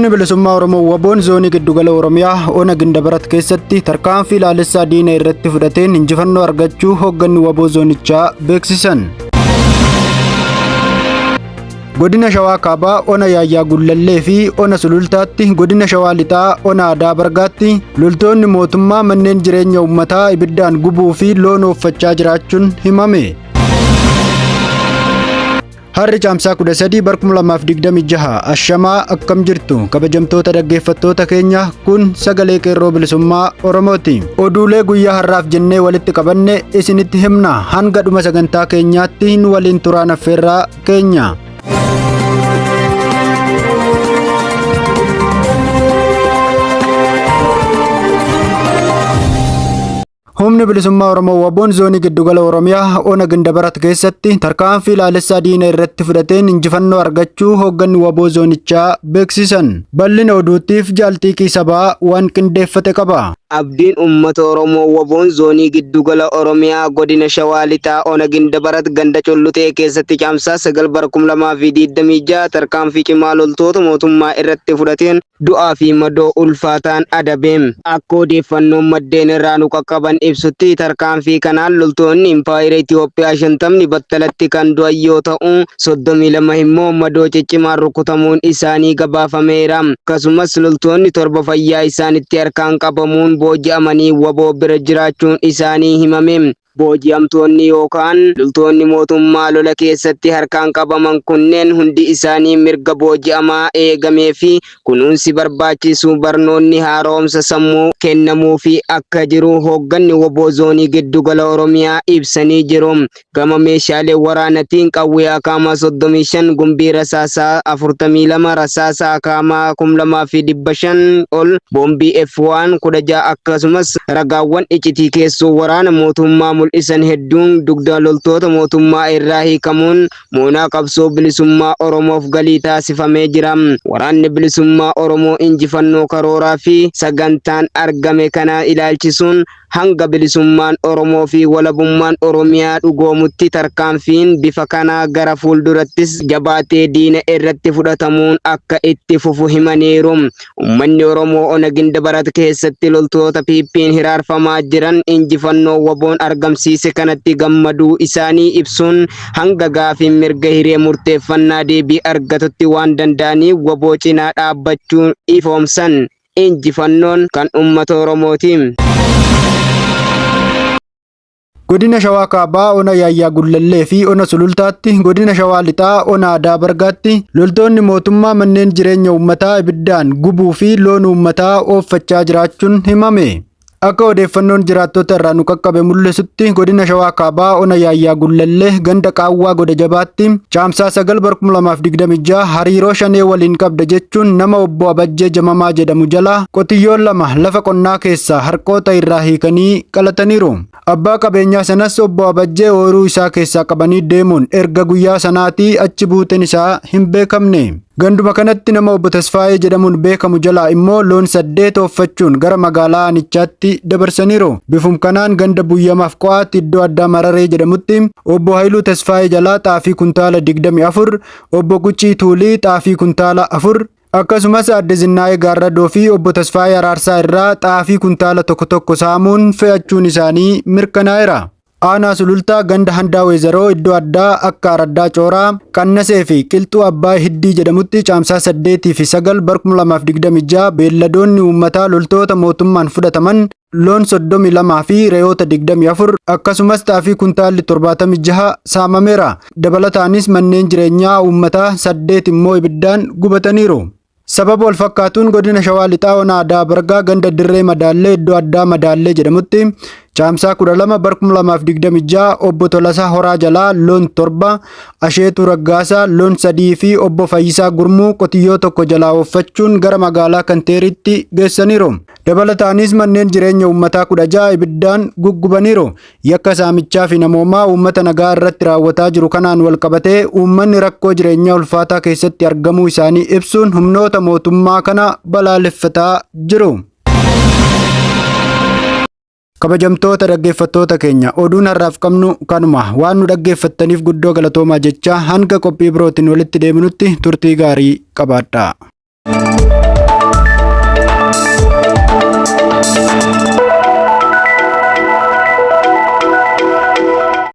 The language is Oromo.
Humni Bilisummaa Oromoo Waboon Zoonii Giddugala Oromiyaa Ona Gindabarat keessatti tarkaanfii laalessaa diina irratti fudhateen injifannoo argachuu hoogganni Waboo Zoonichaa beeksisan. Godina Shawaa Kaabaa Ona Yaayyaa Gullallee fi Ona Sulultaatti, Godina Shawaa Lixaa Ona Adaa Bargaatti loltoonni mootummaa manneen jireenya uummataa ibiddaan gubuu fi loon ooffachaa jiraachuun himame. Harri Caamsaa 13 bar 2026 ashamaa akkam jirtu kabajamtoota dhaggeeffattoota keenya kun sagalee qeerroo bilisummaa Oromooti. Oduulee guyyaa har'aaf jennee walitti qabanne isinitti himna hanga dhuma sagantaa keenyaatti nu waliin turaan affeerraa keenya. Humni bilisummaa Oromoo Waboon zoonii giddugala Oromiyaa Ona Gindabarat keessatti tarkaanfii laalessaa diina irratti fudhateen injifannoo argachuu hoogganni Waboo zoonichaa beeksisan. Bal'ina oduutiif jaalxiiqii sabaa waan qindeeffate qaba. Abdiin Uummata Oromoo Waboon Zoonii Giddugala Oromiyaa Godina Shawaa Lixaa Ona Gindabarat Ganda Culluxee keessatti Caamsaa 9 bara 2026 tarkaanfii cimaa loltoota mootummaa irratti fudhateen du'aa fi madoo ulfaataan adabe. Akka odeeffannoon maddeen irraa nu qaqqaban ibsutti tarkaanfii kanaan loltoonni Impaayera Itiyoophiyaa 50 battalatti kan du'an yoo ta'u, 32 immoo madoo ciccimaan rukutamuun isaanii gabaafameera. Akkasumas loltoonni 7 fayyaa isaanitti harkaan qabamuun booji'amanii wbo bira jiraachuun isaanii himame. Booji'amtoonni yookaan loltoonni mootummaa lola keessatti harkaan qabaman kunneen hundi isaanii mirga booji'amaa eegamee fi kunuunsi barbaachisu barnoonni haaromsa sammuu kennamuufii akka jiru hoogganni wbo Zoonii Giddugala Oromiyaa ibsanii jiru. Gama meeshaalee waraanatiin qawwee akaamaa 35, gumbii rasaasaa 42, rasaasa akaamaa 2500 ol, boombii F1 16 akkasumas ragaawwan icitii keessoo waraana mootummaa mul'isan hedduun dugda loltoota mootummaa irraa hiikamuun moonaa qabsoo bilisummaa Oromoof galii taasifamee jira. Waraanni bilisummaa Oromoo injifannoo karooraa fi sagantaan argame kana ilaalchisuun Hanga bilisummaan Oromoo fi walabummaan Oromiyaa dhugoomutti tarkaanfiin bifa kanaa gara fuuldurattis jabaatee diina irratti fudhatamuun akka itti fufu himaniiru. Ummanni Oromoo Ona Gindabarat keessatti loltoota PPn hiraarfamaa jiran injifannoo WBOn argamsiise kanatti gammaduu isaanii ibsuun hanga gaafiin mirga hiree murteeffannaa deebii argatutti waan danda'aniif wbo cinaa dhaabbachuu ifoomsan. Injifannoon kan uummata Oromooti. Godina Shawaa Kaabaa Ona Yaayyaa Gullallee fi Ona Sulultaatti, Godina Shawaa Lixaa Ona Adaa Bargaatti loltoonni mootummaa manneen jireenya uummataa ibiddaan gubuu fi loon uummataa ooffachaa jiraachuun himame. Akka odeeffannoon jiraattota irraa nu qaqqabe mul'isutti godina Shawaa Kaabaa Ona Yaayyaa Gullallee ganda Qaawwaa Goda Jabaatti Caamsaa 9 bara 2026 hariiroo shanee waliin qabda jechuun nama obbo Abajjee Jamamaa jedhamu jalaa qotiyyoon lama lafa qonnaa keessaa harqoota irraa hiikanii qalataniiru. Abbaa qabeenyaa sanas obbo Abajjee ooyiruu isaa keessaa qabanii deemuun erga guyyaa sanaatii achi buuteen isaa hin beekamne. Ganduma kanatti nama obbo Tasfaayee jedhamuun beekamu jalaa immoo loon saddeet ooffachuun gara magaalaa aanichaatti dabarsaniiru. Bifum kanaan ganda Buyyamaaf Qo'aatti iddoo addaa Mararee jedhamutti obbo Hayiluu Tasfaayee jalaa xaafii kuntaala 24, obbo Guccii Tuulii xaafii kuntaala 4, akkasumas aadde Zinnaayee Gaarradoo fi obbo Tasfaayee Araarsaa irraa xaafii kuntaala tokko tokko saamuun fe'achuun isaanii mirkanaa'eera. Aanaa Sulultaa ganda Handaa Weezaroo iddoo addaa akka Araddaa Cooraa, Qannasee fi Qilxuu Abbaay Hiddii jedhamutti Caamsaa 8 fi 9 bar 2026 beelladoonni uummataa loltoota mootummaan fudhataman loon 32 fi re'oota 24 akkasumas xaafii kuntaalli 76 saamameera. Dabalataanis manneen jireenyaa uummataa 8 immoo ibiddaan gubataniiru. Sababa wal fakkaatuun godina Shawaa Lixaa Ona Adaa Bargaa ganda Dirree Madaallee iddoo addaa Madaallee jedhamutti Caamsaa 12 bar 2026 obbo Tolasaa Horaa jalaa loon 7, Asheetuu Raggaasaa loon 3 fi obbo Fayyisaa Gurmuu qotiyyoo tokko jalaa ooffachuun gara magaalaa Kanteeritti geessaniiru. Dabalataanis manneen jireenya uummataa 16 ibiddaan guggubaniiru. Yakka saamichaa fi namoomaa uummata nagaa irratti raawwataa jiru kanaan walqabatee uummanni rakkoo jireenyaa ulfaataa keessatti argamuu isaanii ibsuun humnoota mootummaa kana balaaleffataa jiru. Kabajamtoota dhaggeeffattoota keenya oduun har'aaf qabnu kanuma waan nu dhaggeeffattaniif guddoo galatoomaa jechaa hanga qophii birootiin walitti deebinutti turtii gaarii qabaadhaa.